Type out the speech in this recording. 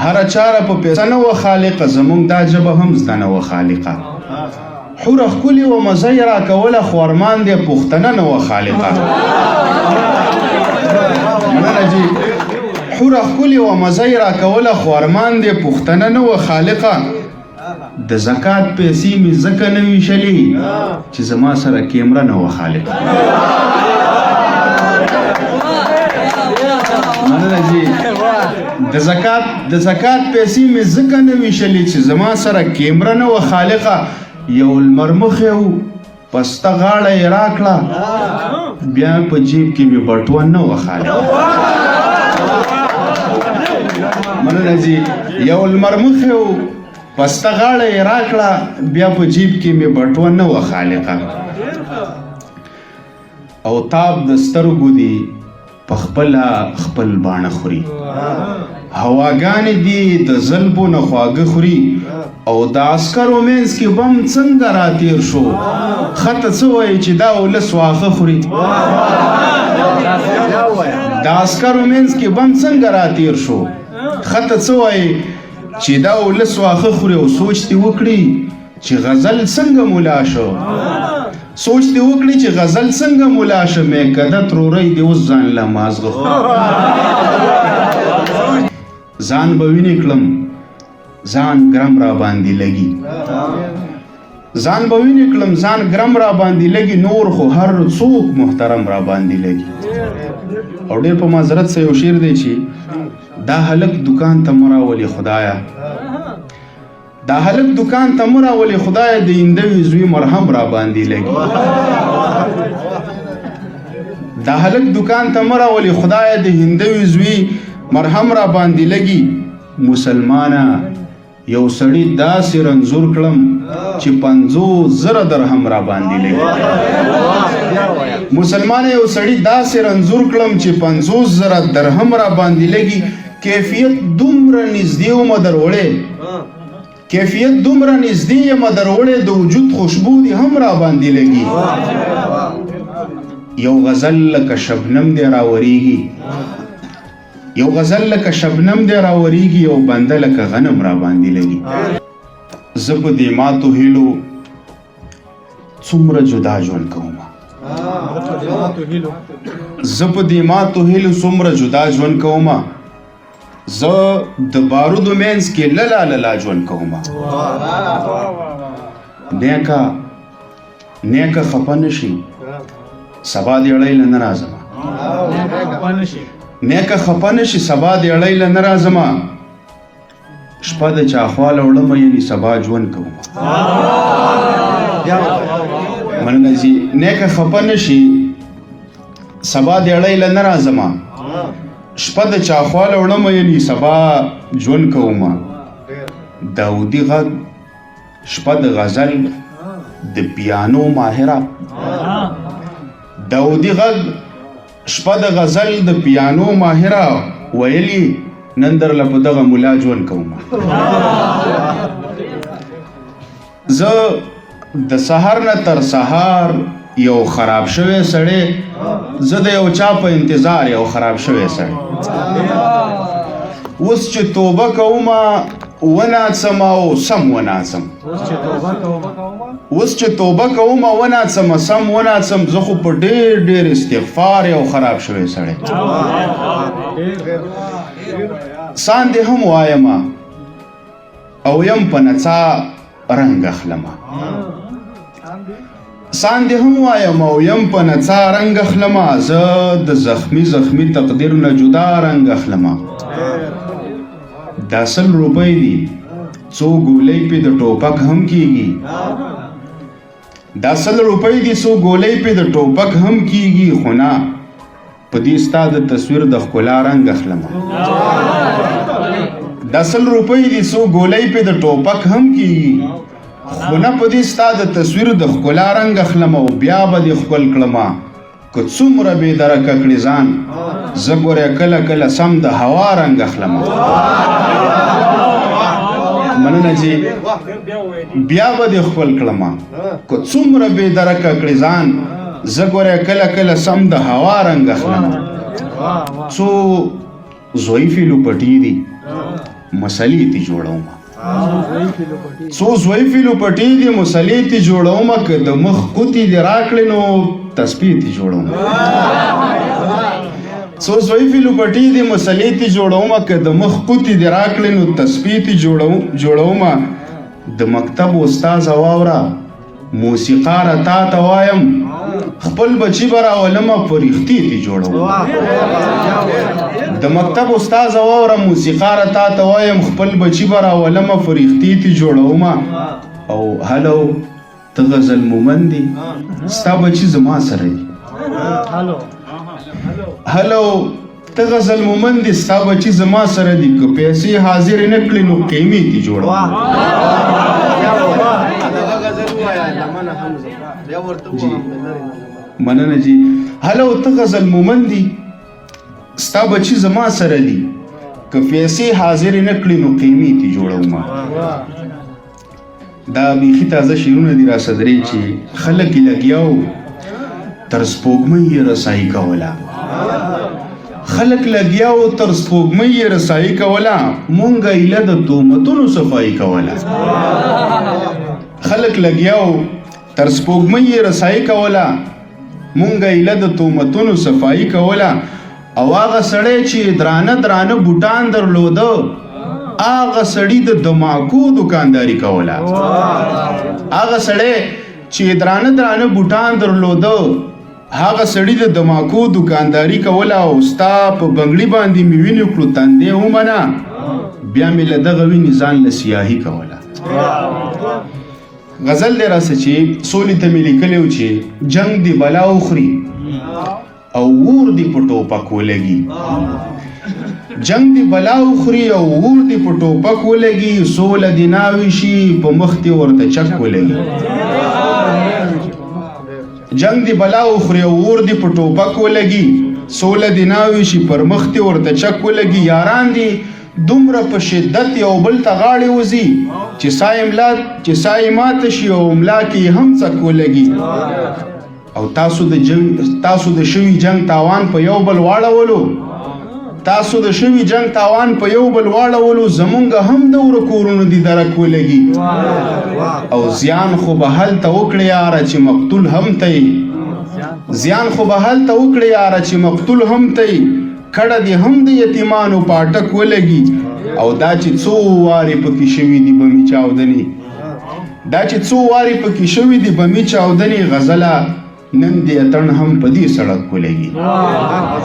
هره چاره په پیسه نه وه خالقه، زمونږ دا ژبه هم زده نه وه خالقه. حوره ښکلې وه مزه یې راکوله، خو ارمان دی پښتنه نه وه خالقه. مننه جی. حوره ښکلې وه مزه یې راکوله، خو ارمان دی پښتنه نه وه خالقه. د زکات پیسې مې ځکه نه ویشلې چې زما سره کیمره نه وه خالقه. مننه جی. د زکات پیسې مې ځکه نه ویشلې چې زما سره کیمره نه وه خالقه. یو لمرمخی و، پسته غاړه یې راکړه، بیا په جیب کې مې بټوه نه وه خالقه. مننه جی. یو لمرمخی و، پسته غاړه یې راکړه، بیا په جیب کې مې بټوه نه وه خالقه. او تاب د سترګو دي په خپله خپل باڼه خوري، هواګانې دي د زلبو نه خواږه خوري. او د عسکرو منځ کې بم څنګه راتیر شو، خطه څه وایي چې دا ولس واښه خوري؟ د عسکرو منځ کې بم څنګه راتیر شو، خطه څه وایي چې دا ولس واښه خوري؟ او سوچ دې وکړي چې غزل څنګه مولا شو، سوچ دې وکړي چې غزل څنګه مولا شو، مې کده ترورۍ دې اوس ځان له مازغه خوري. ځان به وینې کړم، ځان ګرم را باندې لګي، ځان به وینې کړم، ځان ګرم را باندې لګي، نور خو هر څوک محترم را باندې لګي. او ډېر په معذرت سره یو شعر دی چې دا هلک دکان ته مه راولې خدایه، دا هلک دکان ته مه راولې خدایه، د هندوي زوی مرهم را باندې لګي. دا هلک دکان ته مه راولې خدایه، د هندوي زوی مرهم را باندې لګي. مسلمانه یو سړی داسې رنځور کړم چې 50,000 درهم را باندې لګي. مسلمان یو سړی داسې رنځور کړم چې 50,000 درهم را باندې لګي. کیفیت دومره نږدې ومه دروړې، کیفیت دومره نږدې یمه دروړې، د وجود خوشبو دې هم را باندې لګي. یو غزل لکه شبنم دی راورېږي، یو غزل لکه شبنم دی راورېږي، یو بنده لکه غنم را باندې لګي. زه په دې ماتو هیلو څومره جدا ژوند کوم، زه په دې ماتو هیلو څومره جدا ژوند کوم، زه د بارودو منځ کې للا للا ژوند کوم. نیکه نیکه خفه نه شي، سبا دې اړۍ له نه راځم. نیکه خفه نه شي، سبا دې اړۍ له نه راځم، شپه د چا خواله وړمه یعنی سبا ژوند کوم. مننه جی. نیکه خفه نه شي، سبا دې اړۍ له نه راځم، شپه د چا خواله وړمه یعنی سبا ژوند کوم. داودي غږ شپه د غزل د پیانو ماهره، داودي غږ شپه د غزل د پیانو ماهره، ویلي نن درله په دغه ملا ژوند کوم. زه د سهار نه تر سهار یو خراب شوی سړی، زه د یو چا په انتظار یو خراب شوی سړی. اوس چې توبه کوم وناڅم او سم وناڅم، اوس چې توبه کوم وناڅم سم وناڅم، زه خو په ډېر ډېر استغفار یو خراب شوی سړی. ساندې هم وایم او یم په نڅا رنګ اخلمه، ساندې هم وایم او یم په نڅا رنګ اخلمه، زه د زخمی زخمی تقدیر نه جدا رنګ اخلمه. دا 100 روپۍ دي، څو ګولۍ پې د ټوپک هم کیږي، دا 100 روپۍ دي، څو ګولۍ پې د ټوپک هم کیږي، خو نه په دې ستا د تصویر د ښکلا رنګ اخلمه. دا 100 روپۍ دي، څو ګولۍ پې د ټوپک هم کیږي، خو نه په دې ستا د تصویر د ښکلا رنګ اخلم. او بیا به دې ښکل کړمه که څومره بې درکه کړې ځان، زه ګوره کله کله سم د هوا رنګ اخلم. مننه جی. بیا به دې ښکل کړمه که څومره بې درکه کړې ځان، زه ګوره کله کله سم د هوا رنګ اخلم. څو ضعیفې لوپټې دي، مسلې تی جوړوم. څو ضعیفې لوپټې دي مسلې تی جوړوم، که د مخ قوتې دې راکړې نو تسپې تی جوړوم. څو ضعیفې لوپټې دي مسلې تی جوړوم، که د مخ قوتې دې راکړې نو تسپې تی جوړوم. د مکتب استاد واوره موسیقاره تا ته وایم، خپل بچی به راولمه فرښتې تی جوړوم. د مکتب استاد واوره موسیقاره تا ته وایم، خپل بچی به راولمه فرښتې تی جوړوم. او هلو ته غزل مومند دی، ستا بچی زما سره دی. هلو ته غزل مومند دی، ستا بچی زما سره دی، که پیسې حاضر نه کړې نو قیمې تی جوړوم. جی مننه جی. هلو ته غزل مومند دی، ستا بچی زما سره دی، که پیسې حاضر نه کړې نو قیمې تی جوړوم. دا بیخي تازه شعرونه دي را صدرې چې خلک یې لګیا وو تر سپوږمۍ یې رسایي کوله، خلک لګیا وو تر سپوږمۍ یې رسایي کوله، مونږ ایله د تومتونو صفایي کوله. خلک لګیا وو تر سپوږمۍ یې رسایي کوله، مونږ ایله د تومتونو صفایي کوله. او هغه سړی چې درانه درانه بوټان درلوده، هغه سړي د دماکو دکانداري کوله. هغه سړی چې درانه درانه بوټان درلوده، هغه سړي د دماکو دکانداري کوله. او ستا په بنګړي باندې مې وینې کړو تندې ومنه، بیا مې له دغه وینې ځان له سیاهي کوله. غزل دی راسه چې سولې ته مې لیکلی و چې جنګ دې بلا وخوري او ور دې په ټوپک ولګي، جنگ دې بلا وخوري او ور دې په ټوپک ولګي، سوله دې ناوي شي په مخ دې ورته چک ولګي. جنگ دې بلا وخوري او ور دې په ټوپک ولګي، سوله دې ناوي شي پر مخ دې ورته چک ولګي. یاران دې دومره په شدت یو بل ته غاړې وځي چې سا یې ماته شي او ملا کې هم څک ولګي. او تاسو د شوي جنگ تاوان په یو بل واړولو، تاسو د شوي جنگ تاوان په یو بل واړولو، زمونږ هم د ورکورونو دي درک ولګي. او زیان خو به هلته وکړې یاره چې مقتول هم ته یې، زیان خو به هلته وکړې یاره چې مقتول هم ته یې، کډه دې هم د یتیمانو پاټک ولګي. او دا چې څو وارې پکې شوي دي بمي چاودنې، دا چې څو وارې پکې شوي دي بمي چاودنې، غزله نن دې اتڼ هم په دې سړک ولګي.